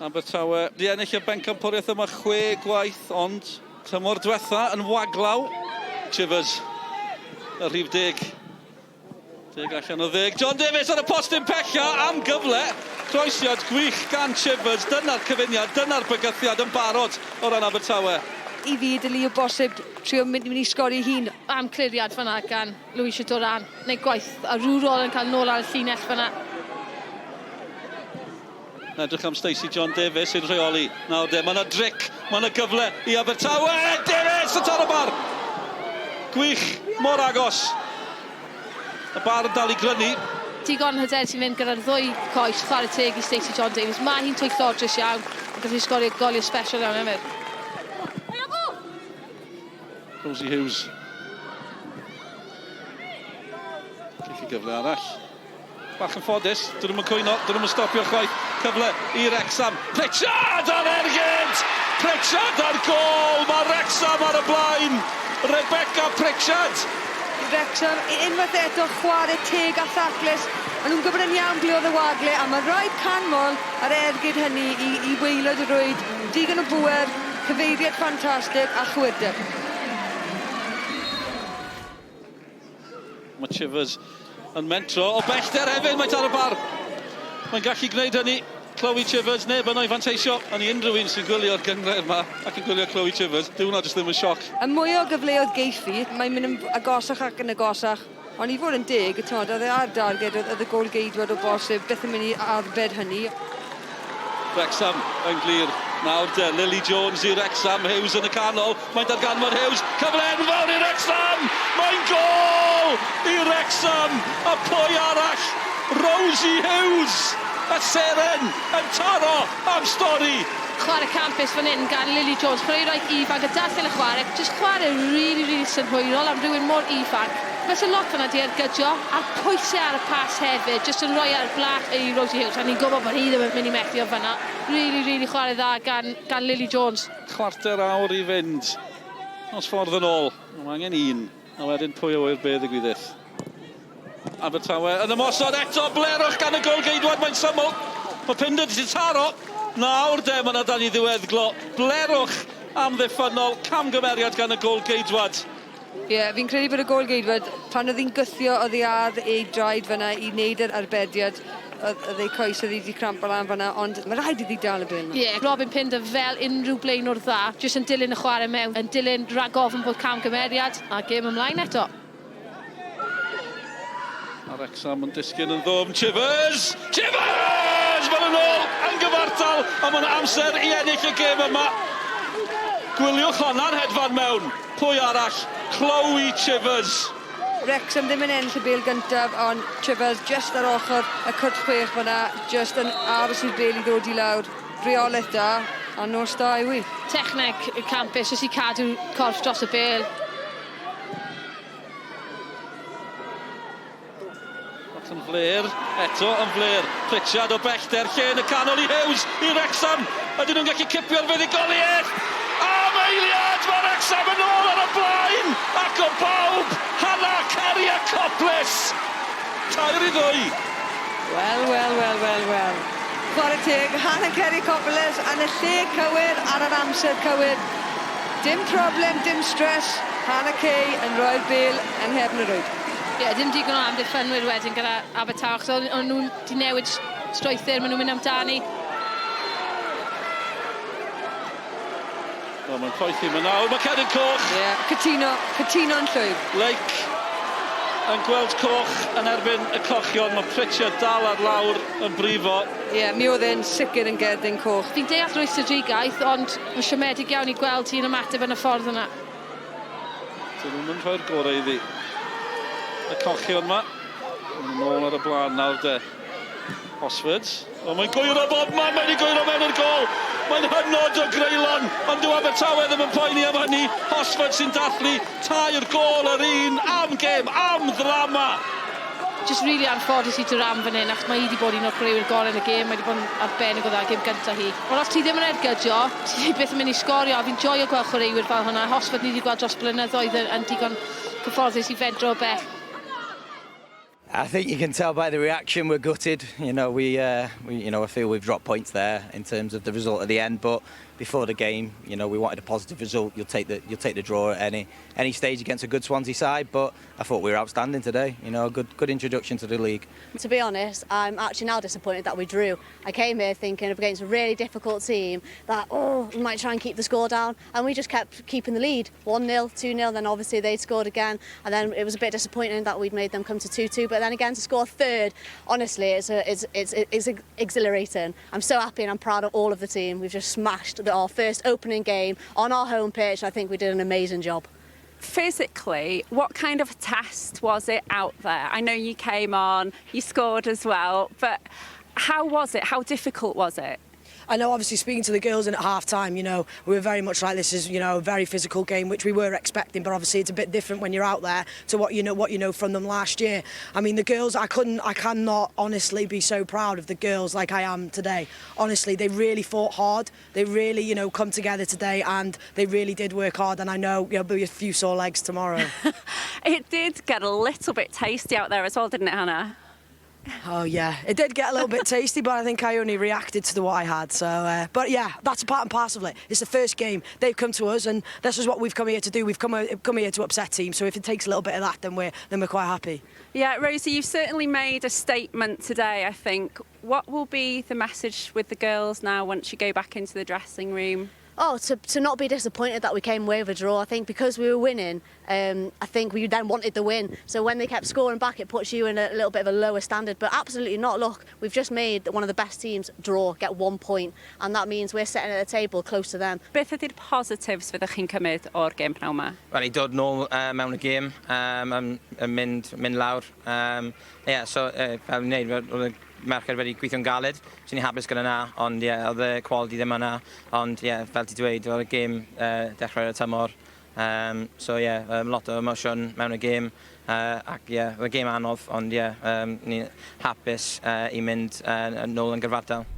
Abertawe 'di ennill y bencampwriaeth yma chwe gwaith, ond tymor diwetha yn waglaw. Chivers, y rhif deg. Deg allan o ddeg. John Davies ar y postyn pella am gyfle. Croesiad gwych gan Chivers. Dyna'r cyfuniad, dyna'r bygythiad yn barod o ran Abertawe. I fi, dyli o bosib trio mynd i sgorio ei hun. Am cliriad fan'na gan Louisa Doran. Neud gwaith arwrol yn cael nôl ar y llinell fan'na. Edrych am Stacey John Davies sy'n rheoli. Nawr de, mae yna dric, mae yna gyfle i Abertawe. Davies y tar y bar! Gwych, mor agos. Y bar yn dal i grynu. Digon hyderus i fynd gyda'r ddwy coes, chwarae teg i Stacey John Davies. Mae hi'n twyllodrus iawn, yn gallu sgorio goliau special iawn hefyd. Rosie Hughes. Cic i gyfle arall. Bach yn ffodus, dyn nhw'm yn cwyno, dyn nhw'm yn stopio chwaith. Cyfle i Wrecsam. Pritchard ar ergyd! Pritchard ar gôl! Mae Wrecsam ar y blaen! Rebecca Pritchard! Wrecsam unwaith eto chwarae teg a thaclus. Maen nhw'n gwybod yn iawn ble oedd y wagle a mae rhaid canmol yr ergyd hynny i, i waelod y rwyd. Digon o bŵer, cyfeiriad ffantastig a chywirdeb. Mae Chivers yn mentro o bellter hefyd, mae taro bar. Mae'n gallu gwneud hynny. Chloe Chivers, neb yno i fanteisio. Ond i unrhyw un sy'n gwylio'r gynghrair yma ac yn gwylio Chloe Chivers, dyw hwnna jyst ddim yn sioc. Y mwy o gyfleoedd geiff hi, mae'n mynd yn agosach ac yn agosach. Ond i fod yn deg, t'mod, oedd e ar darged, oedd y gôl-geidwad o bosib byth yn mynd i arbed hynny. Wrecsam yn glir nawr de, Lily Jones i Wrecsam, Hughes yn y canol, mae'n darganfod Hughes, cyfle enfawr i Wrecsam! Mae'n gôl i Wrecsam! A pwy arall? Rosie Hughes! Y seren yn taro am stori! Chwarae campus fan hyn gan Lily Jones, chwaraewraig ifanc a darllen y chwarae, jyst chwarae rili rili synhwyrol am rywun mor ifanc. Fysa lot fan'na 'di ergydio, a'r pwyse ar y pas hefyd, jyst yn rhoi e ar blât i Rosie Hughes, a ni'n gwybod bod hi ddim yn mynd i methu o fan'na. Rili, rili chwarae dda gan, gan Lily Jones. Chwarter awr i fynd. Nos ffordd yn ôl. Mae angen un. A wedyn pwy a ŵyr be ddigwyddith. Abertawe yn ymosod eto, blerwch gan y gôl-geidwad, mae'n syml. Mae Pinder wedi taro. Nawr de, mae yna dan i ddiweddglo. Blerwch amddiffynnol, camgymeriad gan y gôl-geidwad. Ie, yeah, fi'n credu bod y gôl-geidwad, pan oedd hi'n gythio oddi ar ei draed fyna i wneud yr arbediad, oedd ei coes oedd hi wedi crampo lan fyna, ond mae rhaid iddi dal y bêl 'na. Ie, yeah, Robin Pinder fel unrhyw blaenwr dda, jyst yn dilyn y chwarae mewn, yn dilyn rhag ofn bod camgymeriad, a gêm ymlaen eto. A Wrecsam yn disgyn yn ddwfn. Chivers! Chivers! Maen nhw'n ôl yn gyfartal a mae'n amser i ennill y gêm yma. Gwyliwch honna'n hedfan mewn. Pwy arall? Chloe Chivers. Wrecsam ddim yn ennill y bêl gyntaf, ond Chivers jyst ar ochr y cwrt chwech fan'na, jyst yn aros i'r bêl i ddod i lawr. Rheolaeth da, a nos da yw hi. Techneg campus, jyst i cadw corff dros y bêl. Bach yn fler, eto yn fler. Pritchard o bellter, lle yn y canol i Hughes, i Wrexham. Ydyn nhw'n gallu cipio'r fuddugoliaeth? Am eiliad, mae Wrexham yn ôl ar y blaen! Ac o bawb, Hannah Carrier-Coplis! 3-2. Wel, wel, wel, wel, wel. Chwarae teg, Hannah Kerikopoulos yn y lle cywir ar yr amser cywir. Dim problem, dim stress. Hannah Kay yn rhoi'r bêl yng nghefn y rwyd. Ie, dim digon o amddiffynwyr wedyn gyda Abertawe, achos o'n o'n nhw'n 'di newid strwythur, maen nhw'n mynd amdani. Wel, mae'n poethi yma nawr. Mae cerdyn coch. Ie, yeah, cytuno, cytuno'n llwyr. Lake yn gweld coch yn erbyn y cochion. Mae Pritchard dal ar lawr yn brifo. Ie, yeah, mi oedd e'n sicr yn gerdyn coch. Fi'n deall rwystredigaeth, ond mae'n siomedig iawn i gweld hi'n ymateb yn y ffordd yna. Dyn nhw'n rhoi'r gorau iddi. Y cochion yma. Yn ôl ar y blaen nawr de. Hosford. O, mae'n gwyro bob man, mae wedi gwyro mewn i'r gôl. Mae'n hynod o greulon, ond dyw Abertawe ddim yn poeni am hynny. Hosford sy'n dathlu tair gôl yr un am gêm, am ddrama. Just really anffodus i Duran fan hyn, achos mae hi wedi bod un o'r chwaraewyr gorau yn y gêm, mae wedi bod yn arbennig o dda gêm gyntaf hi. Ond os ti ddim yn ergydio, ti byth yn mynd i sgorio, a fi'n joio gweld chwaraewyr fel hwnna. Hosford ni wedi gweld dros blynyddoedd yn, yn digon cyfforddus i fentro o bell. I think you can tell by the reaction we're gutted. We I feel we've dropped points there in terms of the result at the end. But before the game, we wanted a positive result. You'll take the draw at any stage against a good Swansea side. But I thought we were outstanding today. A good introduction to the league. To be honest, I'm actually now disappointed that we drew. I came here thinking up against a really difficult team that, oh, we might try and keep the score down, and we just kept keeping the lead 1-0, 2-0, then obviously they'd scored again, and then it was a bit disappointing that we'd made them come to 2-2, but then again to score third, honestly, it's exhilarating. I'm so happy and I'm proud of all of the team. We've just smashed our first opening game on our home pitch. I think we did an amazing job. Physically, what kind of test was it out there? I know you came on, you scored as well, but how was it? How difficult was it? I know, obviously, speaking to the girls in at half time, we were very much like, this is a very physical game, which we were expecting, but obviously it's a bit different when you're out there to what you know from them last year. I mean, the girls, I couldn't, I cannot honestly be so proud of the girls like I am today. Honestly, they really fought hard. They really come together today and they really did work hard. And I know there'll be a few sore legs tomorrow. It did get a little bit tasty out there as well, didn't it, Hannah? Oh yeah, it did get a little bit tasty, but I think I only reacted to what I had. So, but yeah, that's a part and parcel of it. It's the first game. They've come to us, and this is what we've come here to do. We've come here to upset teams. So if it takes a little bit of that, then we're quite happy. Yeah, Rosie, you've certainly made a statement today, I think. What will be the message with the girls now once you go back into the dressing room? Oh, to not be disappointed that we came away with a draw. I think because we were winning, I think we then wanted the win. So when they kept scoring back, it puts you in a little bit of a lower standard. But absolutely not. Look, we've just made one of the best teams draw, get 1 point, and that means we're sitting at the table close to them. Beth ydy'r positives fyddwch chi'n cymryd o'r gêm pnawn 'ma? Wel, i dod nôl mewn y gêm, yn mynd lawr. Yeah, so, fel ni'n neud, oedd y merched wedi gweithio'n galed, so ni'n hapus gyda na, ond ie, yeah, oedd y quality ddim yna. Ond ie, yeah, fel ti dweud, oedd y gêm dechrau'r tymor. So ie, yeah, lot o emosiwn mewn y gêm. Ac ie, yeah, oedd y gêm anodd, ond ie, yeah, ni'n hapus i mynd nôl yn gyfartal.